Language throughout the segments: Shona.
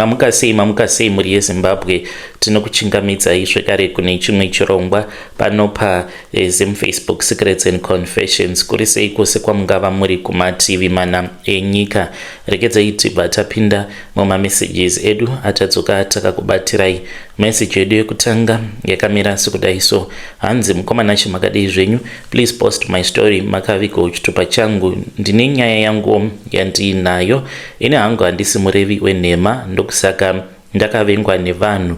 Mamuka sei, mamuka sei mhuri yeZimbabwe. Tinokuchingamidzai zvekare kune chimwe chirongwa pano paZim Facebook Secrets and Confessions. Kuri sei kwose kwamungava muri kumativi mana enyika. Regedzai tibva tapinda mumamessages edu atadzoka takakubatirai. Message yedu yekutanga yakamira sekudai so. Hanzi mukoma Nashe, makadii zvenyu? Please post my story. Makavigawo chitupa changu. Ndine nyaya yangu yandiinayo. Ini hangu handisi murevi wenhema, ndokusaka ndakavengwa nevanhu.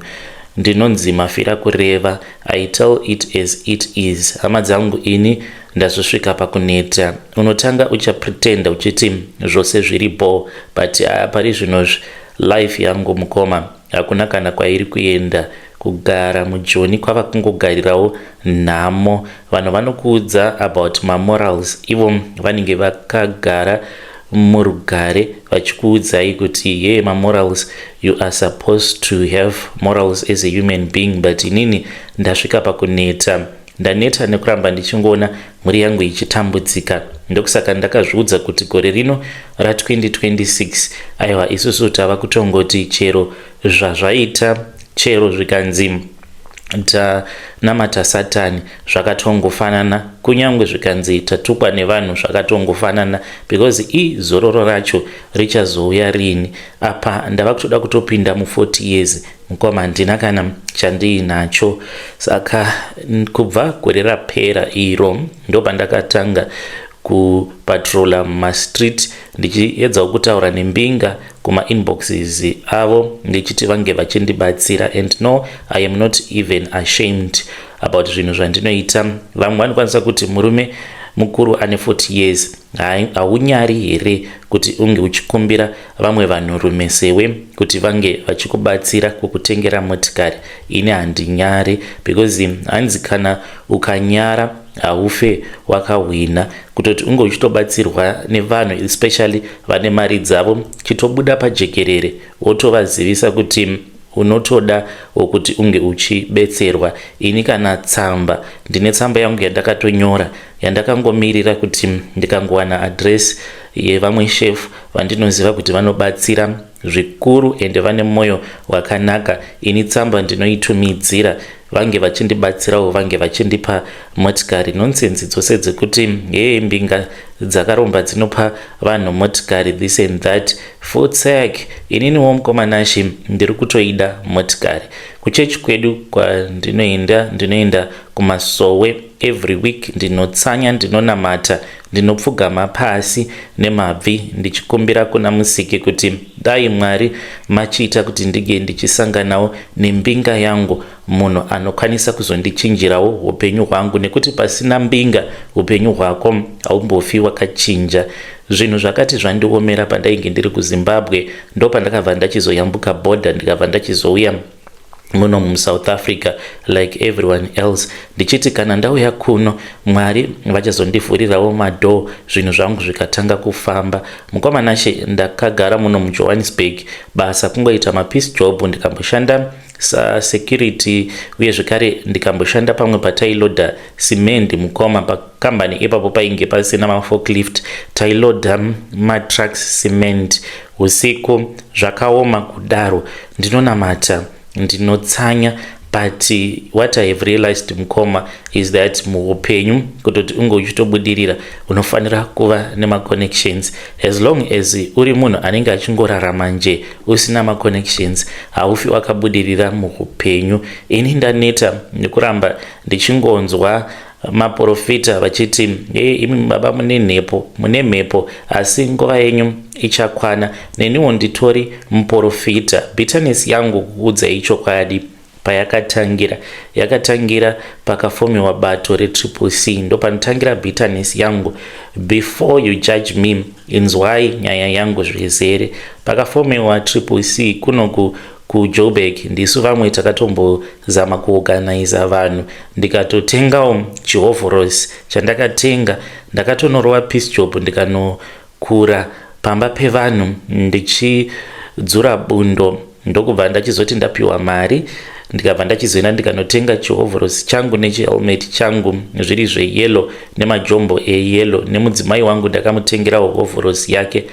Ndinonzi mafira kureva. I tell it as it is. Hama dzangu, ini ndazosvika pakuneta. Unotanga uchapretenda uchiti zvose zviripo, but pari zvinozvi life yangu, mukoma, hakuna kana kwairi kuenda. Kugara mujoni kwava kungogarirawo nhamo. Vanhu vanokuudza about mamorals, ivo vanenge vakagara murugare vachikuudzai kuti ye mamorals, you are supposed to have morals as a human being. But inini ndasvika pakuneta. Ndaneta nekuramba ndichingoona mhuri yangu ichitambudzika. Ndokusaka ndakazviudza kuti gore rino ra2026, aiwa, isusu tava kutongoti chero zvazvaita, chero zvikanzi tanamata Satani, zvakatongofanana. Kunyange zvikanzi tatukwa nevanhu, zvakatongofanana, because izororo racho richazouya rini? Apa ndava kutoda kutopinda mu40 years, mukoma, handina kana chandiinacho. Saka kubva gore rapera iro ndopandakatanga kupatrola mumastreet, ndichiedzawo kutaura nembinga kumainboxes avo, ndichiti vange vachindibatsira. And no, I am not even ashamed about zvinhu zvandinoita. Vamwe vanokwanisa kuti murume mukuru ane 40 years, haunyari here kuti unge uchikumbira vamwe vanhurume sewe kuti vange vachikubatsira kukutengera motikari? Ini handinyari, because hanzi kana ukanyara haufe wakahwina. Kutoti unge uchitobatsirwa nevanhu, especially vane mari dzavo, chitobuda pajekerere wotovazivisa kuti unotoda wokuti unge uchibetserwa. Ini kana tsamba, ndine tsamba yangu yandakatonyora yandakangomirira kuti ndikangowana address yevamwe shefu vandinoziva kuti vanobatsira zvikuru ende vane mwoyo wakanaka, ini tsamba ndinoitumidzira, vange vachindibatsirawo, vange vachindipa motikari. Nonsense dzose dzekuti hee, mbinga dzakaromba dzinopa vanhu motikari, this and that, futsek. Ininiwo, mukoma Nashe, ndiri kutoida motikari. Kuchechi kwedu kwandinoenda, ndinoenda kumasowe every week, ndinotsanya, ndinonamata, ndinopfugama pasi nemabvi ndichikumbira kuna Musiki kuti dai Mwari machiita kuti ndinge ndichisanganawo nembinga yangu, munhu anokwanisa kuzondichinjirawo upenyu hwangu, nekuti pasina mbinga upenyu hwako haumbofi wakachinja. Zvinhu zvakati zvandiomera pandainge ndiri kuZimbabwe, ndo pandakabva ndachizoyambuka bhodha, ndikabva ndachizouya muno muSouth Africa like everyone else, ndichiti kana ndauya kuno Mwari vachazondivhurirawo madoor, zvinhu zvangu zvikatanga kufamba. Mukoma Nashe, ndakagara muno muJohannesburg, basa kungoita mapiece job. Ndikamboshanda sasecurity, uye zvekare ndikamboshanda pamwe patailoda cement. Mukoma, pakambani ipapo painge pasina maforklift, tailoda matrucks cement usiku. Zvakaoma kudaro, ndinonamata, ndinotsanya, but what I have realized, mukoma, is that muupenyu kutoti unge uchitobudirira unofanira kuva nemaconnections. As long as uri munhu anenge achingorarama nje usina maconnections, haufi wakabudirira muupenyu. Ini ndaneta nekuramba ndichingonzwa maprofita vachiti, "E, imi baba mune nhepo, mune mhepo, asi nguva yenyu ichakwana." Neniwo nditori muprofita. Bitterness yangu, kuudzai chokwadi, payakatangira, yakatangira pakafomiwa bato reTriple C. Ndo panotangira bitterness yangu. Before you judge me, inzwai nyaya yangu zvezere. Pakafomiwa Triple C kunoku kuJoburg, ndisu vamwe takatombozama kuorganiza vanhu. Ndikatotengawo chihovhorosi chandakatenga, ndakatonorova piece job, ndikanokura pamba pevanhu ndichidzura bundo. Ndokubva ndachizoti ndapiwa mari. Ndikabva ndachizoenda ndikanotenga chihovhorosi changu nechihelmet changu zviri zveyellow nemajombo eyellow. Nemudzimai wangu ndakamutengerawo hovhorosi yake.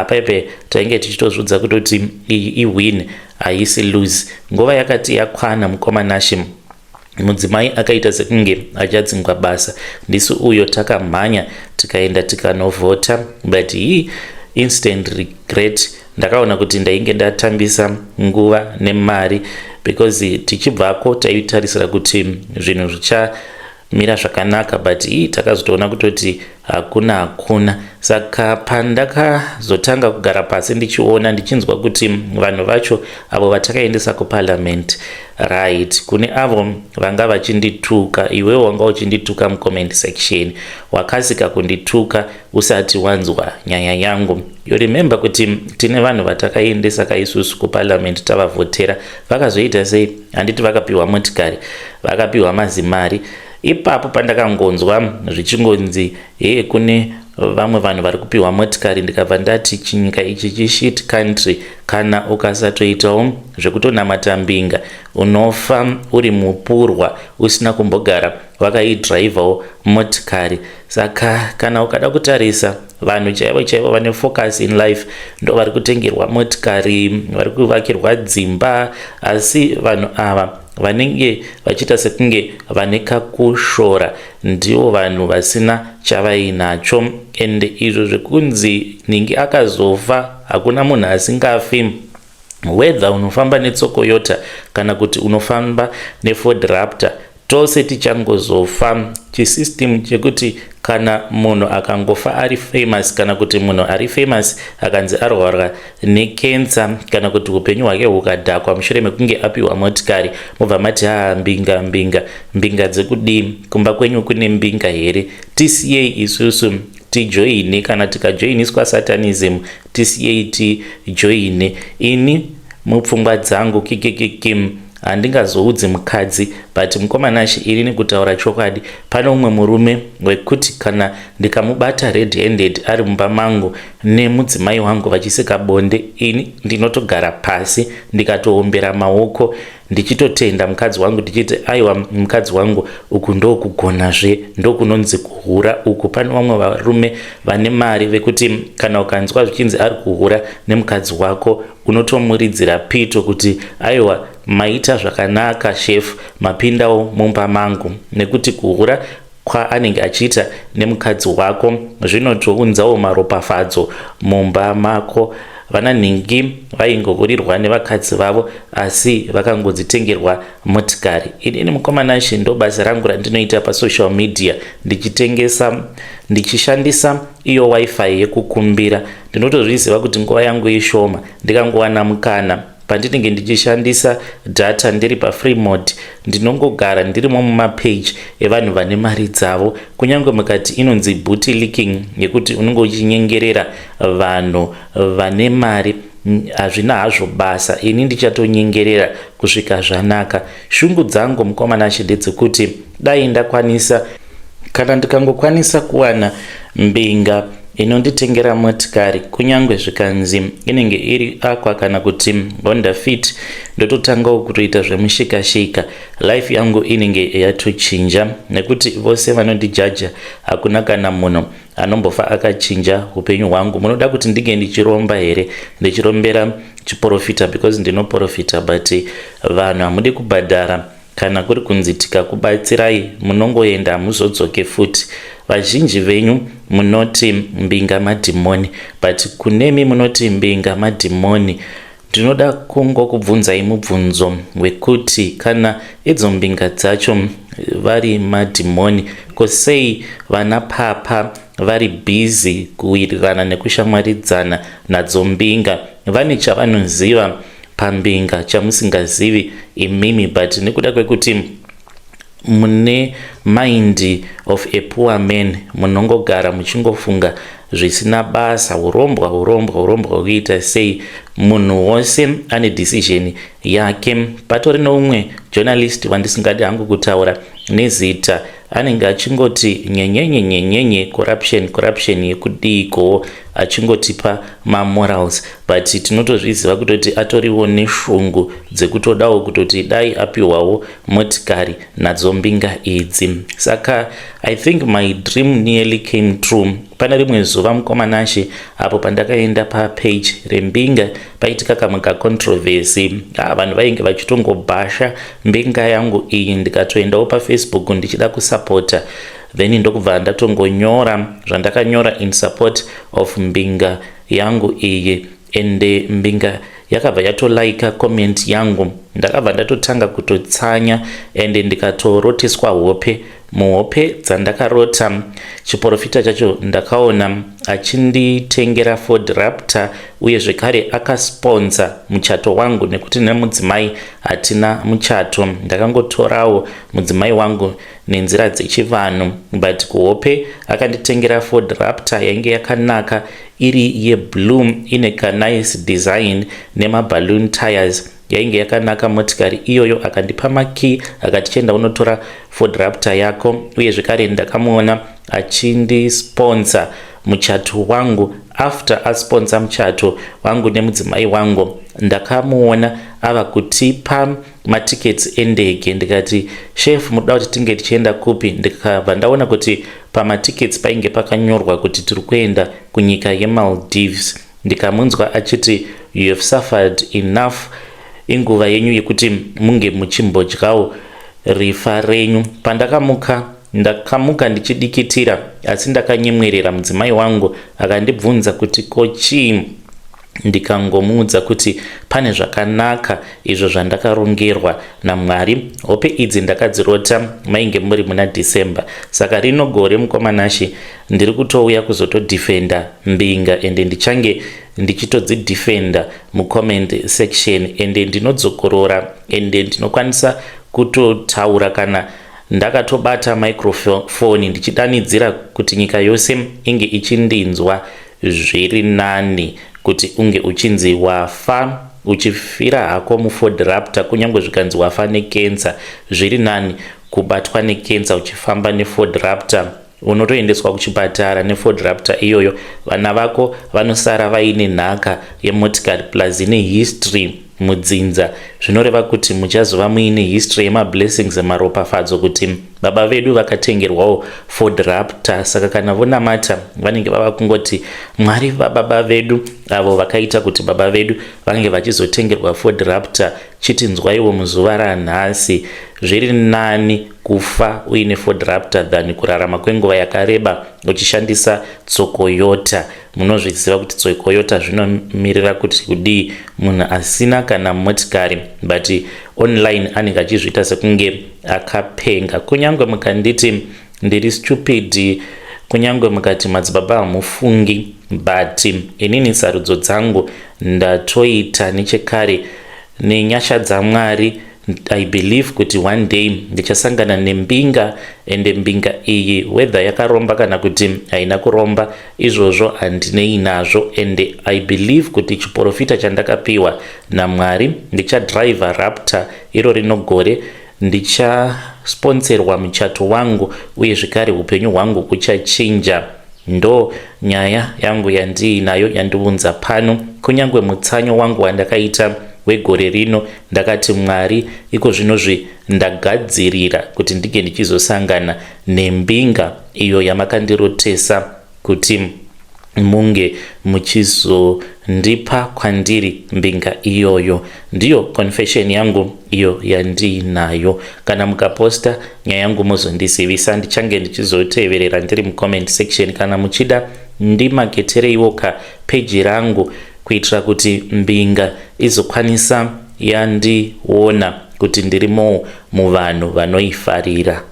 Paipe tainge tichitozviudza kutoti iyi iwin, haisi lose. Nguva yakati yakwana, mukoma Nashe, mudzimai akaita sekunge achadzingwa basa. Ndisu uyo takamhanya tikaenda tikanovhota, but he instant regret. Ndakaona kuti ndainge ndatambisa nguva nemari, because tichibvako taitarisira kuti zvinhu zvichamira zvakanaka, but ii takazotoona kutoti hakuna, hakuna. Saka pandakazotanga kugara pasi ndichiona, ndichinzwa kuti vanhu vacho avo vatakaendesa kuparliament, right, kune avo vanga vachindituka, iwewo wanga uchindituka mucomment section, wakasika kundituka usati wanzwa nyaya yangu. You remember kuti tine vanhu vatakaendesa kaisusu kuparliament, tavavhotera, vakazoita sei? Handiti vakapiwa motikari, vakapiwa mazimari? Ipapo pandakangonzwa zvichingonzi, "Hee, kune vamwe vanhu vari kupiwa motikari," ndikabva ndati, "Chinyika ichi chishit country. Kana ukasatoitawo zvekutonamata mbinga, unofa uri mupurwa usina kumbogara wakaidhiraivhawo motikari." Saka kana ukada kutarisa, vanhu chaivo chaivo vane focus in life ndo vari kutengerwa motikari, vari kuvakirwa dzimba. Asi vanhu ava vanenge vachiita sekunge vane kakushora ndivo vanhu vasina chavainacho. Ende izvo zvekunzi ningi akazofa, hakuna munhu asingafi, whether unofamba neToyota kana kuti unofamba neFord Raptor, tose tichangozofa. Chisystem chekuti kana munhu akangofa ari famous, kana kuti munhu ari famous akanzi arwara nekensa, kana kuti upenyu hwake hukadhakwa mushure mekunge apiwa motikari, mobva mati, "Haa, mbinga, mbinga." Mbinga dzekudii? Kumba kwenyu kune mbinga here? Tisiyei isusu tijoine. Kana tikajoiniswa satanism, tisiyei tijoine. Ini mupfungwa dzangu, kikikikim, handingazoudzi mukadzi, but mukoma Nashe, ini kutaura chokwadi, pane umwe murume wekuti kana ndikamubata red handed ari mumba mangu nemudzimai wangu vachiseka bonde, ini ndinotogara pasi ndikatoombera maoko ndichitotenda mukadzi wangu, ndichiti, "Aiwa, mukadzi wangu, uku ndokugonazve, ndokunonzi kuhura uku." Pane vamwe varume vane mari vekuti kana ukanzwa zvichinzi ari kuhura nemukadzi wako, unotomuridzira pito kuti, "Aiwa, maita zvakanaka shefu, mapindawo mumba mangu," nekuti kuhura kwaanenge achiita nemukadzi wako zvinotounzawo maropafadzo mumba mako. Vananhingi vaingohurirwa nevakadzi vavo, asi vakangodzitengerwa motikari. Inini, mukoma Nashe, ndo basa rangu randinoita pasocial media, ndichitengesa ndichishandisa iyo WiFi yekukumbira. Ndinotozviziva kuti nguva yangu ishoma. Ndikangowana mukana pandinenge ndichishandisa data ndiri pafree mode, ndinongogara ndirimo mumapage evanhu vane mari dzavo. Kunyange mukati inonzi booty licking, yekuti unenge uchinyengerera vanhu vane mari, hazvina hazvo basa. Ini ndichatonyengerera kusvika zvanaka. Shungu dzangu, mukoma Nashe, ndedzekuti dai ndakwanisa, kana ndikangokwanisa kuwana mbinga inonditengera motikari, kunyange zvikanzi inenge iri Aqua kana kuti Honda Fit, ndototangawo kutoita zvemushikashika. Life yangu inenge yatochinja, nekuti vose vanondijaja, hakuna kana munhu anombofa akachinja upenyu hwangu. Munoda kuti ndinge ndichiromba here, ndichirombera chiprofita? Because ndinoprofita, but vanhu hamudi kubhadhara. Kana kuri kunzi tikakubatsirai, munongoenda, hamuzodzoke futi. Vazhinji venyu munoti mbinga madhimoni, but kunemi munoti mbinga madhimoni, ndinoda kungokubvunzai mubvunzo wekuti, kana idzo mbinga dzacho vari madhimoni, kosei vana papa vari busy kuwirirana nekushamwaridzana nadzo mbinga? Vane chavanoziva pambinga chamusingazivi imimi, but nekuda kwekuti mune mind of a poor man, munongogara muchingofunga zvisina basa, urombwa, urombwa, urombwa. Kuita sei? Munhu wose ane decision yake. Patori neumwe journalist wandisingadi hangu kutaura nezita, anenge achingoti nyenyenye nyenyenye, corruption, corruption. Yekudiikowo? Achingotipa mamorals, but tinotozviziva kutoti atoriwo neshungu dzekutodawo kutoti dai apiwawo motikari nadzo mbinga idzi. Saka I think my dream nearly came true. Pane rimwe zuva, mukomanashe, apo pandakaenda papage rembinga, paitika kamwe kacontroversy. Ah, vanhu vainge vachitongobhasha mbinga yangu iyi. Ndikatoendawo paFacebook ndichida kusapota, then ndokubva ndatongonyora zvandakanyora in support of mbinga yangu iyi. Ende mbinga yakabva yatolaika comment yangu. Ndakabva ndatotanga kutotsanya, ende ndikatoroteswa hope. Muhope dzandakarota, chiprofita chacho, ndakaona achinditengera Ford Raptor, uye zvekare akasponsa muchato wangu, nekuti nemudzimai hatina muchato. Ndakangotorawo mudzimai wangu nenzira dzechivanhu, but kuhope akanditengera Ford Raptor yainge yakanaka, iri yeblue, ine kanice design nemaballoon tires. Yainge yakanaka motikari iyoyo. Akandipa makey, akati, "Chienda unotora Ford Raptor yako." Uye zvekare ndakamuona achindisponsa muchato wangu. After asponsa muchato wangu nemudzimai wangu, ndakamuona ava kutipa matickets endege. Ndikati, "Chef, munoda kuti tinge tichienda kupi?" Ndikabva ndaona kuti pamatickets painge pakanyorwa kuti tiri kuenda kunyika yeMaldives. Ndikamunzwa achiti, "You have suffered enough. Inguva yenyu yekuti munge muchimbodyawo rifa renyu." Pandakamuka, ndakamuka ndichidikitira, asi ndakanyemwerera. Mudzimai wangu akandibvunza kuti, "Ko chii?" Ndikangomuudza kuti pane zvakanaka izvo zvandakarongerwa naMwari. Hope idzi ndakadzirota mainge muri muna December. Saka rino gore, mukomanashe, ndiri kutouya kuzotodhifenda mbinga, ende ndichange ndichitodzidhifenda mucomment section, ende ndinodzokorora, ende ndinokwanisa kutotaura kana ndakatobata microphone ndichidanidzira kuti nyika yose inge ichindinzwa. Zviri nani kuti unge uchinzi wafa uchifira hako muFord Raptor, kunyange zvikanzi wafa nekensa. Zviri nani kubatwa nekensa uchifamba neFord Raptor. Unotoendeswa kuchipatara neFord Raptor iyoyo. Vana vako vanosara vaine nhaka yemotikari, plus ine history mudzinza. Zvinoreva kuti muchazova muine history yemablessings, emaropafadzo, kuti baba vedu vakatengerwawo Ford Raptor. Saka kana vonamata, vanenge vava kungoti, "Mwari vababa vedu, avo vakaita kuti baba vedu vange vachizotengerwa Ford Raptor, chitinzwaiwo muzuva ranhasi." Zviri nani kufa uine Ford Raptor than kurarama kwenguva yakareba uchishandisa tsokoyota. Munozviziva kuti tsokoyota zvinomirira kuti kudii. Munhu asina kana motikari, but online anenge achizviita sekunge akapenga. Kunyange mukanditi ndiri stupid, kunyange mukati madzibaba hamufungi, but inini sarudzo dzangu ndatoita nechekare. Nenyasha dzaMwari, I believe kuti one day ndichasangana nembinga, ende mbinga iyi, whether yakaromba kana kuti haina kuromba, izvozvo handinei nazvo. Ende I believe kuti chiprofita chandakapiwa naMwari, ndichadhiraivha Raptor iro rino gore, ndichasponserwa muchato wangu, uye zvekare upenyu hwangu huchachinja. Ndo nyaya yangu yandiinayo yandiunza pano. Kunyange mutsanyo wangu wandakaita wegore rino, ndakati, "Mwari, iko zvinozvi ndagadzirira kuti ndinge ndichizosangana nembinga iyo yamakandirotesa kuti munge muchizondipa kwandiri mbinga iyoyo." Ndiyo confession yangu iyo yandiinayo. Kana mukaposta nyaya yangu, muzondizivisa. Ndichange ndichizoteverera ndiri mucomment section. Kana muchida, ndimaketereiwo kapeji rangu kuitira kuti mbinga izokwanisa yandiona kuti ndirimo muvanhu vanoifarira.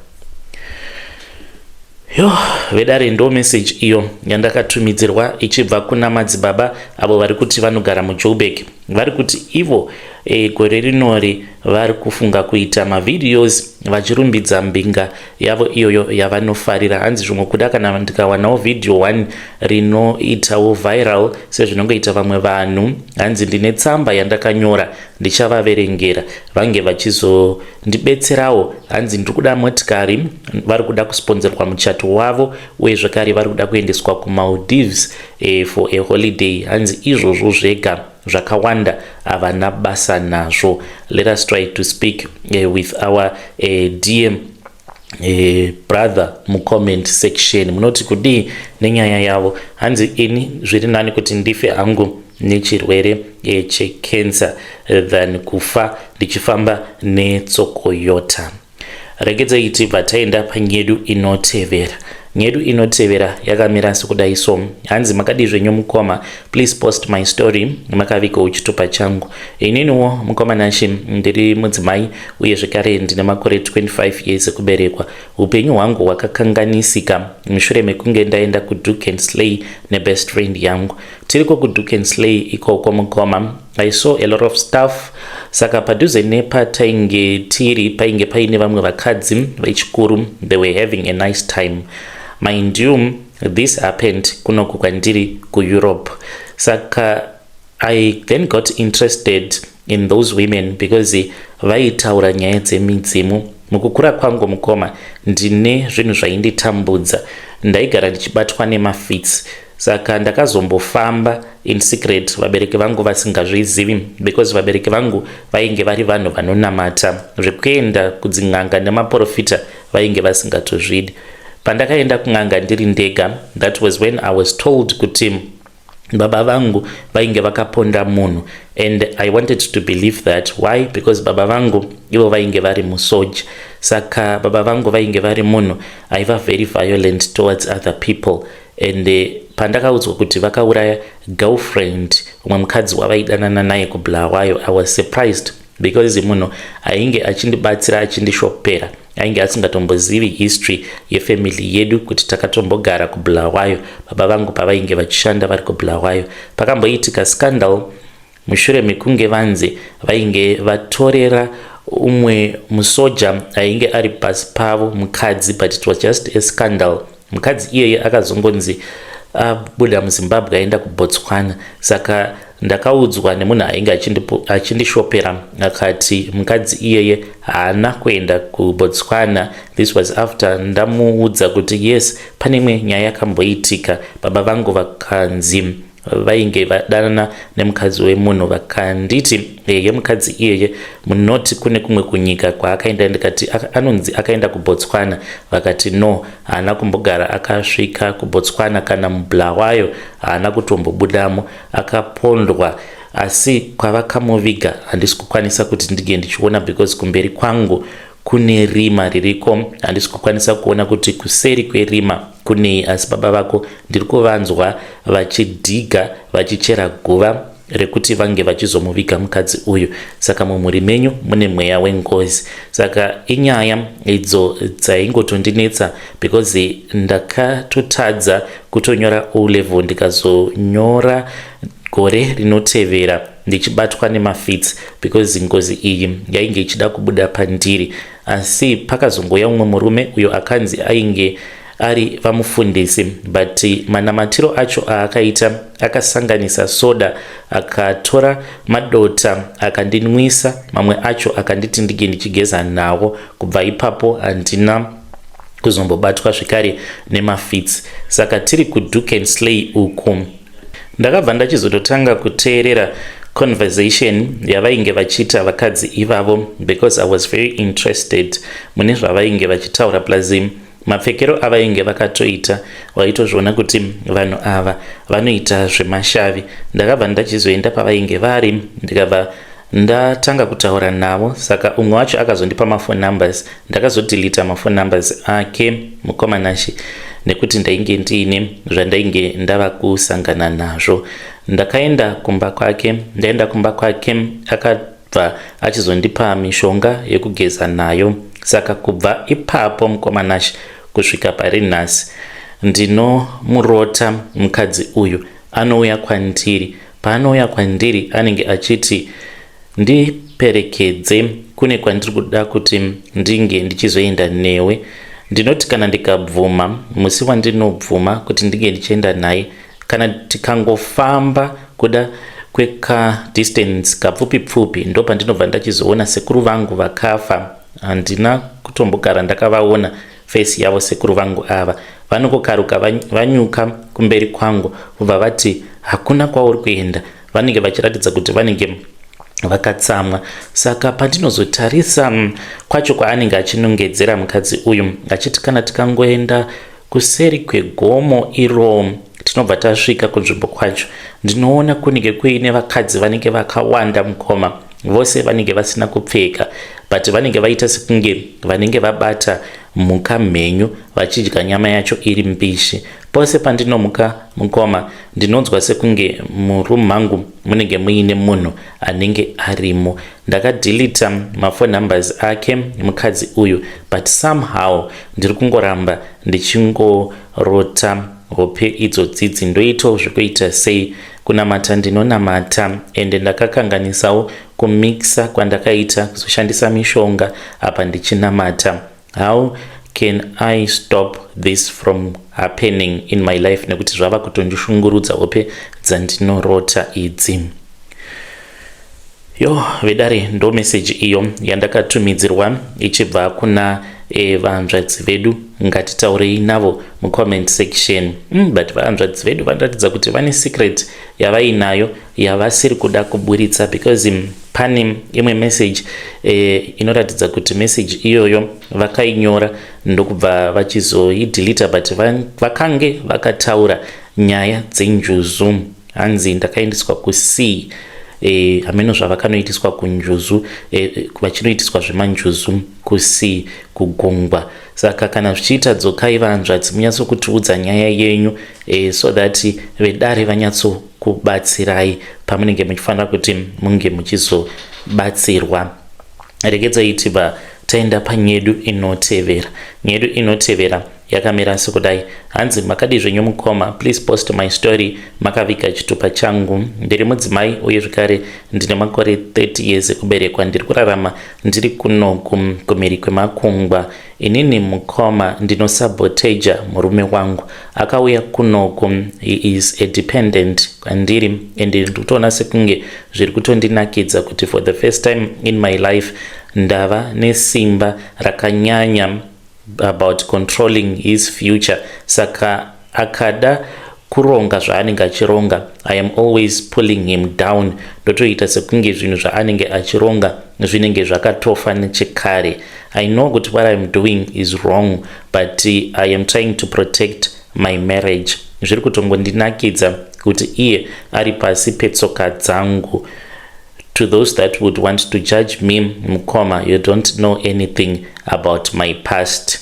Yo, vedare, ndo message iyo yandakatumidzirwa ichibva kuna madzibaba avo vari kuti vanogara muJoburg. Vari kuti ivo gore rinori vari kufunga kuita mavideos vachirumbidza mbinga yavo iyoyo yavanofarira. Hanzi zvimwe kuda kana ndikawanawo video 1 rinoitawo viral sezvinongoita vamwe vanhu. Hanzi ndine tsamba yandakanyora, ndichavaverengera, vange vachizondibetserawo. Hanzi ndiri kuda motikari, vari kuda kusponzerwa muchato wavo, uye zvakare vari kuda kuendeswa kuMaldives. for a holiday. Hanzi izvozvo zvega, zvakawanda havana basa nazvo. Let us try to speak with our dear brother mucomment section. Munoti kudii nenyaya yavo? Hanzi ini zviri nani kuti ndife hangu nechirwere checancer than kufa ndichifamba netsokoyota. Regedzai tibva taenda panyedu inotevera. Nyedu inotevera yakamira sekudai so. Hanzi, "Makadii zvenyu mukoma? Please post my story makavigawo chitupa changu. Ininiwo mukoma Nashi, ndiri mudzimai uye zvekare ndine makore 25 years ekuberekwa. Upenyu hwangu hwakakanganisika mushure mekunge ndaenda kuDoek and Slay nebest friend yangu. Tiriko kuDoek and Slay ikoko mukoma, I saw a lot of stuff. Saka padhuze nepatainge tiri painge paine vamwe vakadzi vechikuru. They were having a nice time. Mind you, this happened kunoku kwandiri kuEurope. Saka I then got interested in those women because vaitaura nyaya dzemidzimu. Mukukura kwangu mukoma, ndine zvinhu zvainditambudza. Ndaigara ndichibatwa nemafits. Saka ndakazombofamba in secret vabereki vangu vasingazvizivi, because vabereki vangu vainge vari vanhu vanonamata. Zvekuenda kudzin'anga nemaprofita vainge vasingatozvidi. Pandakaenda kun'anga ndiri ndega, that was when I was told kuti baba vangu vainge vakaponda munhu, and I wanted to believe that. Why? Because baba vangu ivo vainge vari musoja. Saka baba vangu vainge vari munhu aiva very violent towards other people, and pandakaudzwa kuti vakauraya girlfriend, umwe mukadzi wavaidanana naye kuBulawayo, I was surprised because munhu ainge achindibatsira, achindishopera, ainge asingatombozivi history yefamily yedu, kuti takatombogara kuBulawayo baba vangu pavainge vachishanda vari kuBulawayo. Pakamboitika scandal mushure mekunge vanzi vainge vatorera umwe musoja ainge ari pasi pavo mukadzi, but it was just a scandal. Mukadzi iyeye akazongonzi abuda muZimbabwe aenda kuBotswana. Saka ndakaudzwa nemunhu ainge achindishopera, akati mukadzi iyeye haana kuenda kuBotswana. This was after ndamuudza kuti yes, pane imwe nyaya yakamboitika, baba vangu vakanzi vainge vadanana nemukadzi wemunhu. Vakanditi eye, mukadzi iyeye munoti kune kumwe kunyika kwaakaenda. Ndikati anonzi akaenda kuBotswana. Vakati no, haana kumbogara akasvika kuBotswana, kana muBulawayo haana kutombobudamo. Akapondwa, asi kwavakamuviga handisi kukwanisa kuti ndige ndichiona because kumberi kwangu kune rima ririko. Handisi kukwanisa kuona kuti kuseri kwerima kunei, asi baba vako ndiri kuvanzwa vachidhiga, vachichera guva rekuti vange vachizomuviga mukadzi uyu. Saka mumhuri menyu mune mweya wengozi." Saka inyaya idzo dzaingotondinetsa because ndakatotadza kutonyora O level, ndikazonyora gore rinotevera ndichibatwa nemafits because ngozi iyi yainge ichida kubuda pandiri. Asi pakazongoya umwe murume uyo akanzi ainge ari vamufundisi, but manamatiro acho aakaita akasanganisa soda, akatora madota akandinwisa, mamwe acho akanditi ndige ndichigeza nawo. Kubva ipapo handina kuzombobatwa zvekare nemafits. Saka tiri kuDoek and Slay uku, ndakabva ndachizototanga kuteerera conversation yavainge vachiita vakadzi ivavo because I was very interested mune zvavainge vachitaura, plus mapfekero avainge vakatoita waitozviona kuti vanhu ava vanoita zvemashavi. Ndakabva ndachizoenda pavainge vari, ndikabva ndatanga kutaura navo. Saka umwe wacho akazondipa maphone numbers. Ndakazodhilita maphone numbers ake mukomanashi nekuti ndainge ndiine zvandainge ndava kusangana nazvo. Ndakaenda kumba kwake. Ndaenda kumba kwake, akabva achizondipa mishonga yekugeza nayo. Saka kubva ipapo mukomanashi kusvika pari nhasi, ndinomurota mukadzi uyu. Anouya kwandiri. Paanouya kwandiri anenge achiti ndiperekedze kune kwandiri kuda kuti ndinge ndichizoenda newe. Ndinoti kana ndikabvuma, musi wandinobvuma kuti ndinge ndichienda naye, kana tikangofamba kuda kwekadistance kapfupi pfupi, ndo pandinobva ndachizoona sekuru vangu vakafa. Handina kutombogara ndakavaona. Face yavo sekuru vangu ava vanongokaruka vanyuka kumberi kwangu vobva vati, "Hakuna kwauri kuenda." Vanenge vachiratidza kuti vanenge vakatsamwa. Saka pandinozotarisa kwacho kwaanenge achinongedzera mukadzi uyu achiti kana tikangoenda kuseri kwegomo iro, tinobva tasvika kunzvimbo kwacho, ndinoona kunenge kuine vakadzi vanenge vakawanda, mukoma. Vose vanenge vasina kupfeka, but vanenge vaita sekunge vanenge vabata mhuka mhenyu vachidya nyama yacho iri mbishi. Pose pandinomuka, mukoma, ndinonzwa sekunge muroom mangu munenge muine munhu anenge arimo. Ndakadelete maphone numbers ake mukadzi uyu, but somehow ndiri kungoramba ndichingorota hope idzodzidzi. Ndoitawo zvekuita sei? Kunamata ndinonamata, ende ndakakanganisawo kumixa kwandakaita kuzoshandisa mishonga apa ndichinamata. How can I stop this from happening in my life, nekuti zvava kutondishungurudza hope dzandinorota idzi? Yo, vedare, ndo meseji iyo yandakatumidzirwa ichibva kuna vanzvadzi vedu. Ngatitaurei navo mucomment section. But vanzvadzi vedu vanoratidza kuti vane secret yavainayo yavasiri kuda kuburitsa, because pane imwe message inoratidza kuti message iyoyo vakainyora ndokubva vachizoidelete, but vakange vakataura nyaya dzenjuzu. Hanzi ndakaendeswa kusea, hameno zvavakanoitiswa kunjuzu, vachinoitiswa zvemanjuzu kusea, kugungwa. Saka kana zvichiita, dzokai vanzvadzi munyatsokutiudza nyaya yenyu, so that vedare vanyatsokubatsirai pamunenge muchifanira kuti munge muchizobatsirwa. Regedzai tibva taenda panyedu inotevera. Nyedu inotevera yakamira sekudai. Hanzi, "Makadi zvenyu mukoma? Please post my story makaviga chitupa changu. Ndiri mudzimai uye zvekare ndine makore 30 years ekuberekwa. Ndiri kurarama ndiri kunoku kumhiri kwemakungwa. Inini, mukoma, ndinosabotaja murume wangu. Akauya kunoku, he is a dependent kwandiri, and ndiri kutoona sekunge zviri kutondinakidza kuti for the first time in my life ndava nesimba rakanyanya about controlling his future. Saka akada kuronga zvaanenge achironga, I am always pulling him down. Ndotoita sekunge zvinhu zvaanenge achironga zvinenge zvakatofa nechekare. I know kuti what I am doing is wrong, but I am trying to protect my marriage. Zviri kutongondinakidza kuti iye ari pasi petsoka dzangu. To those that would want to judge me, mukoma, you don't know anything about my past."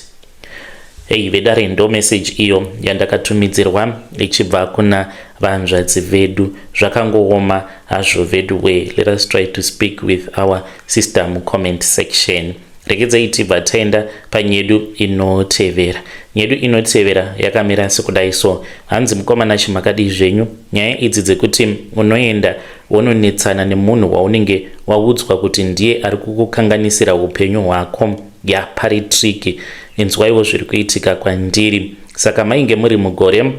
Hei vedare, ndo message iyo yandakatumidzirwa ichibva kuna vanzvadzi vedu. Zvakangooma hazvo vedu we. Let us try to speak with our sister mucomment section. Regedzai tibva taenda panyedu inotevera. Nyedu inotevera yakamira sekudai so. Hanzi, "Mukoma Nashe, makadii zvenyu? Nyaya idzi dzekuti unoenda wononetsana nemunhu waunenge waudzwa kuti ndiye ari kukukanganisira upenyu hwako, ya, pari tricky. Inzwaiwo zviri kuitika kwandiri. Saka mainge muri mugore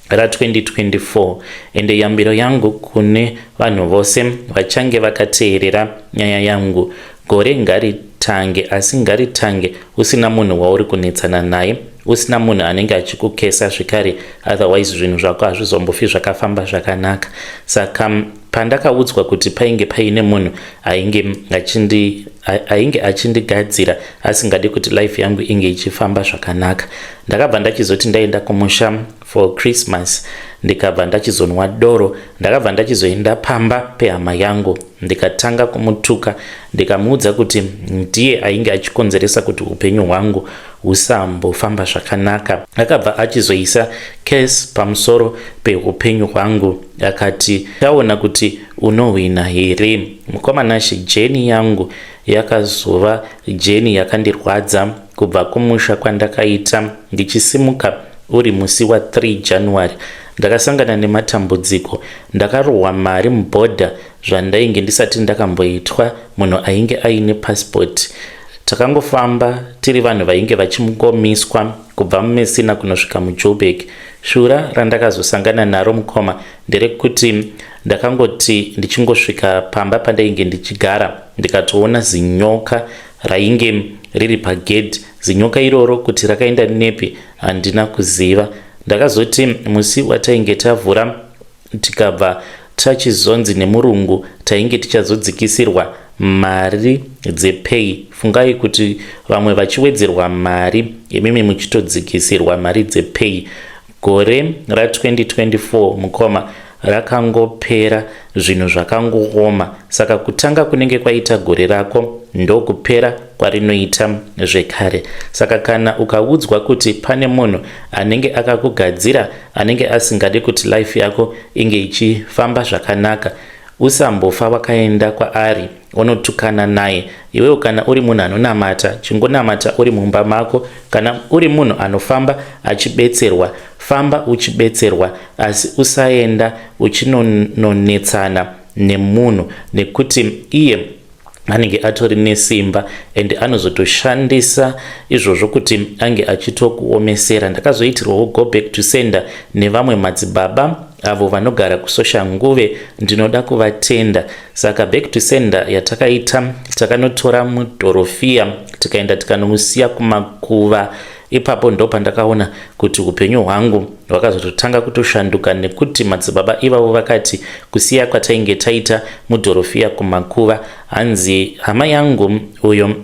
ra2024, ende yambiro yangu kune vanhu vose vachange vakateerera nyaya yangu, gore ngaritange, asi ngaritange usina munhu wauri kunetsana naye, usina munhu anenge achikukesa zvekare, otherwise zvinhu zvako hazvizombofi zvakafamba zvakanaka. Saka pandakaudzwa kuti painge paine munhu ainge achindigadzira asingadi kuti life yangu inge ichifamba zvakanaka, ndakabva ndachizoti ndaenda kumusha for Christmas, ndikabva ndachizonwa doro. Ndakabva ndachizoenda pamba pehama yangu, ndikatanga kumutuka, ndikamuudza kuti ndiye ainge achikonzeresa kuti upenyu hwangu husambofamba zvakanaka. Akabva achizoisa curse pamusoro peupenyu hwangu, akati taona kuti unohwina here. Mukoma Nashe, journey yangu yakazova journey yakandirwadza. Kubva kumusha kwandakaita ndichisimuka uri musi wa3 January, ndakasangana nematambudziko. Ndakarohwa mari mubhodha zvandainge ndisati ndakamboitwa. Munhu ainge aine pasipoti, takangofamba tiri vanhu vainge vachingomiswa kubva muMessina kunosvika muJoburg. Shura randakazosangana naro, mukoma, nderekuti ndakangoti ndichingosvika pamba pandainge ndichigara, ndikatoona zinyoka rainge riri pagedhi. Zinyoka iroro kuti rakaenda nepi handina kuziva. Ndakazoti musi watainge tavhura tikabva tachizonzi nemurungu tainge tichazodzikisirwa mari dzepay. Fungai kuti vamwe vachiwedzerwa mari imimi muchitodzikisirwa mari dzepay. Gore ra2024 mukoma rakangopera zvinhu zvakangooma saka kutanga kunenge kwaita gore rako ndokupera kwarinoita zvekare. Saka kana ukaudzwa kuti pane munhu anenge akakugadzira anenge asingade kuti life yako inge ichifamba zvakanaka, usambofa wakaenda kwaari unotukana naye. Iwewo kana uri munhu anonamata, chingonamata uri mumba mako. Kana uri munhu anofamba achibetserwa, famba uchibetserwa, asi usaenda uchinononetsana nemunhu nekuti iye anenge atori nesimba and anozotoshandisa izvozvo kuti ange achitokuomesera. Ndakazoitirwawo go back to sender nevamwe madzibaba avo vanogara kuSoshanguve, ndinoda kuvatenda. Saka back to sender yatakaita, takanotora mudhorofiya tikaenda tikanomusiya kumakuva. Ipapo ndo pandakaona kuti upenyu hwangu hwakazototanga kutoshanduka, nekuti madzibaba ivavo vakati kusiya kwatainge taita mudhorofiya kumakuva, hanzi hama yangu uyo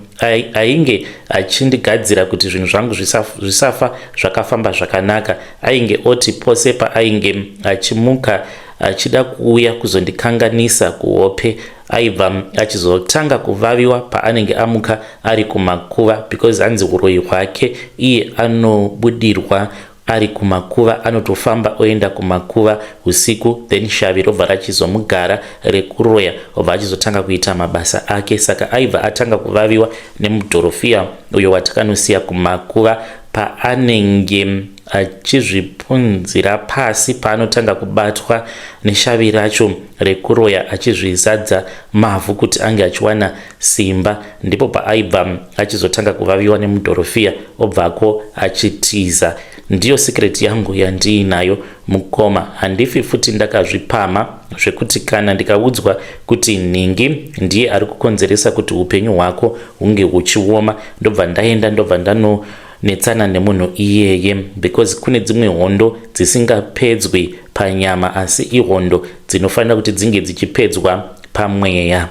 ainge achindigadzira kuti zvinhu zvangu zvisafa zvakafamba zvakanaka, ainge oti pose paainge achimuka achida kuuya kuzondikanganisa kuhope, aibva achizotanga kuvaviwa paanenge amuka ari kumakuva, because hanzi uroyi hwake iye anobudirwa ari kumakuva, anotofamba oenda kumakuva usiku, then shavi robva rachizomugara rekuroya, obva achizotanga kuita mabasa ake. Saka aibva atanga kuvaviwa nemudhorofiya uyo watakanosiya kumakuva paanenge achizvipunzira pasi, paanotanga kubatwa neshavi racho rekuroya achizvizadza mavhu kuti ange achiwana simba, ndipo paaibva achizotanga kuvaviwa nemudhorofiya, obvako achitiza. Ndiyo secret yangu yandiinayo mukoma, handifi futi ndakazvipama zvekuti kana ndikaudzwa kuti nhingi ndiye ari kukonzeresa kuti upenyu hwako hunge huchioma, ndobva ndaenda ndobva ndanonetsana nemunhu iyeye, because kune dzimwe hondo dzisingapedzwi panyama, asi ihondo dzinofanira kuti dzinge dzichipedzwa pamweya.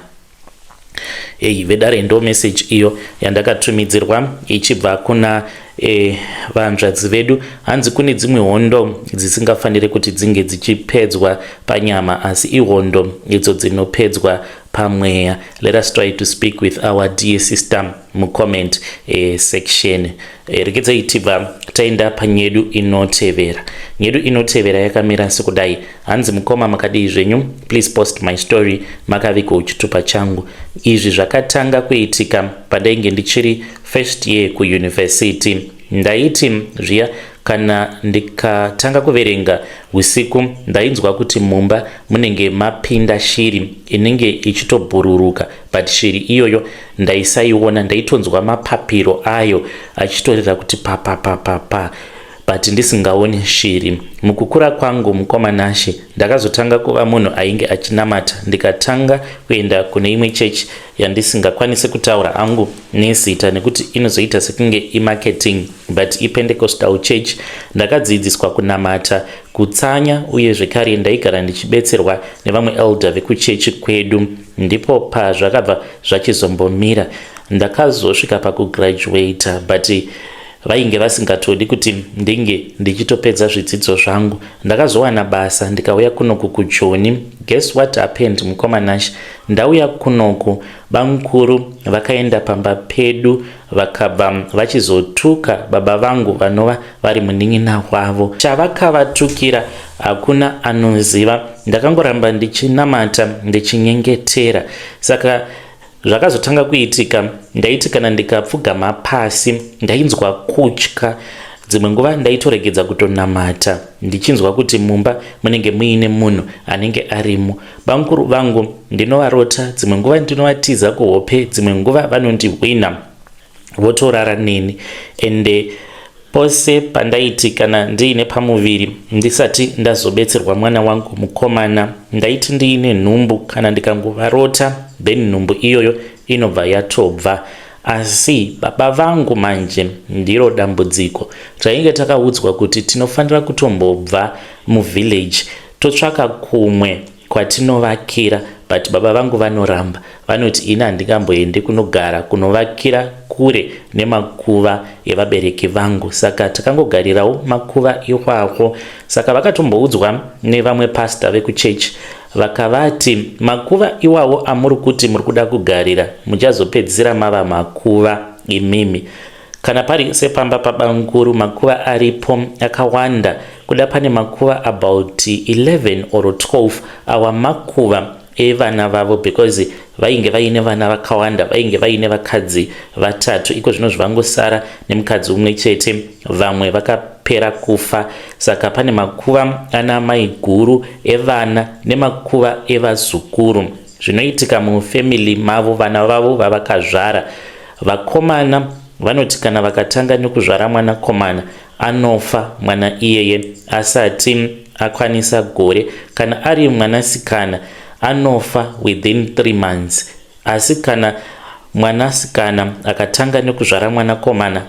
Ei vedare, ndo message iyo yandakatumidzirwa ichibva kuna vanzvadzi vedu. Hanzi kune dzimwe hondo dzisingafaniri kuti dzinge dzichipedzwa panyama, asi ihondo idzo dzinopedzwa pamweya. Let us try to speak with our dear sister mucomment section. Regedzai tibva taenda panyedu inotevera. Nyedu inotevera yakamira sekudai. Hanzi, "Mukoma, makadii zvenyu? Please post my story. Makavigwa chitupa changu. Izvi zvakatanga kuitika pandainge ndichiri first year kuuniversity. Ndaiti zviya kana ndikatanga kuverenga usiku, ndainzwa kuti mumba munenge mapinda shiri inenge ichitobhururuka, but shiri iyoyo ndaisaiona. Ndaitonzwa mapapiro ayo achitorira kuti papapapapa, but ndisingaoni shiri. Mukukura kwangu, mukoma Nashe, ndakazotanga kuva munhu ainge achinamata, ndikatanga kuenda kune imwe chechi yandisingakwanisi kutaura hangu nezita nekuti inozoita sekunge imarketing, but iPentecostal church. Ndakadzidziswa kunamata, kutsanya, uye zvekare ndaigara ndichibetserwa nevamwe elder vekuchechi kwedu. Ndipo pazvakabva zvachizombomira. Ndakazosvika pakugraduata, but vainge vasingatodi kuti ndinge ndichitopedza zvidzidzo zvangu. Ndakazowana basa ndikauya kunoku kuJoni. Guess what happened, mukoma Nash? Ndauya kunoku, bamukuru vakaenda pamba pedu, vakabva vachizotuka baba vangu vanova vari munin'ina wavo. Chavakavatukira hakuna anoziva. Ndakangoramba ndichinamata, ndichinyengetera. Saka zvakazotanga kuitika, ndaiti kana ndikapfugama pasi ndainzwa kutya. Dzimwe nguva ndaitoregedza kutonamata, ndichinzwa kuti mumba munenge muine munhu anenge arimo. Bamukuru vangu ndinovarota, dzimwe nguva ndinovatiza kuhope, dzimwe nguva vanondihwina votorara neni. Ende pose pandaiti kana ndiine pamuviri ndisati ndazobetserwa mwana wangu mukomana, ndaiti ndiine nhumbu, kana ndikangovarota then nhumbu iyoyo inobva yatobva. Asi baba vangu manje ndiro dambudziko. Tainge takaudzwa kuti tinofanira kutombobva muvillage totsvaka kumwe kwatinovakira, but baba vangu vanoramba. Vanoti ini handingamboende kunogara kunovakira kure nemakuva evabereki vangu. Saka takangogarirawo makuva iwawo. Saka vakatomboudzwa nevamwe pasta vekuchechi, vakavati makuva iwawo amuri kuti muri kuda kugarira, muchazopedzisira mava makuva imimi. Kana pari sepamba pabamukuru, makuva aripo akawanda. Kuda pane makuva about 11 or 12. Awa makuva evana vavo, because vainge vaine vana vakawanda. Vainge vaine vakadzi vatatu. Iko zvino zvavangosara nemukadzi umwe chete, vamwe vakapera kufa. Saka pane makuva ana mai guru evana nemakuva evazukuru. Zvinoitika mufamily mavo, vana vavo vavakazvara vakomana, vanoti kana vakatanga nekuzvara mwanakomana, anofa mwana iyeye asati akwanisa gore. Kana ari mwanasikana, anofa within 3 months. Asi kana mwanasikana akatanga nekuzvara mwanakomana,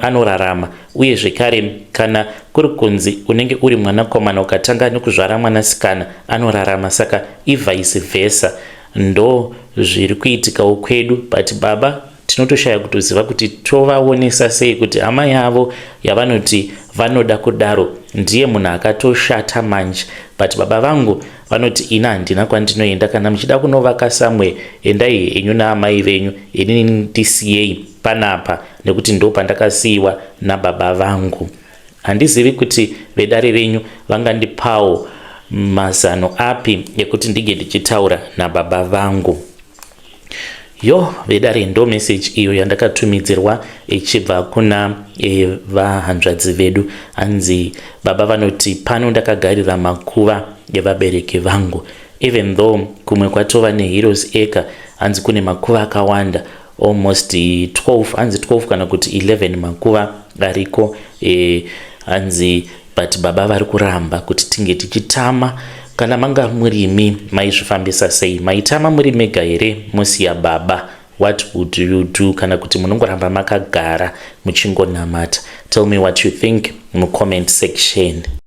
anorarama. Uye zvekare kana kuri kunzi unenge uri mwanakomana ukatanga nekuzvara mwanasikana, anorarama. Saka ivice versa. Ndo zviri kuitikawo kwedu, but baba tinotoshaya kutoziva kuti tovaonesa sei kuti hama yavo yavanoti vanoda kudaro ndiye munhu akatoshata manje. But baba vangu vanoti ini handina kwandinoenda. Kana muchida kunovaka somewhere, endai henyu naamai venyu. Inini ndisiyei panapa nekuti ndo pandakasiyiwa nababa vangu. Handizivi kuti vedare renyu vangandipawo mazano api ekuti ndinge ndichitaura nababa vangu. Yo vedare, ndo message iyo yandakatumidzirwa ichibva kuna vahanzvadzi vedu. Hanzi baba vanoti pano ndakagarira makuva evabereki vangu, even though kumwe kwatova neHeroes Acre. Hanzi kune makuva akawanda, almost 12, hanzi 12 kana kuti 11 makuva ariko. Hanzi but baba vari kuramba kuti tinge tichitama. Kana manga murimi, maizvifambisa sei? Maitama muri mega here, musiya baba? What would you do? Kana kuti munongoramba makagara muchingonamata? Tell me what you think mucomment section.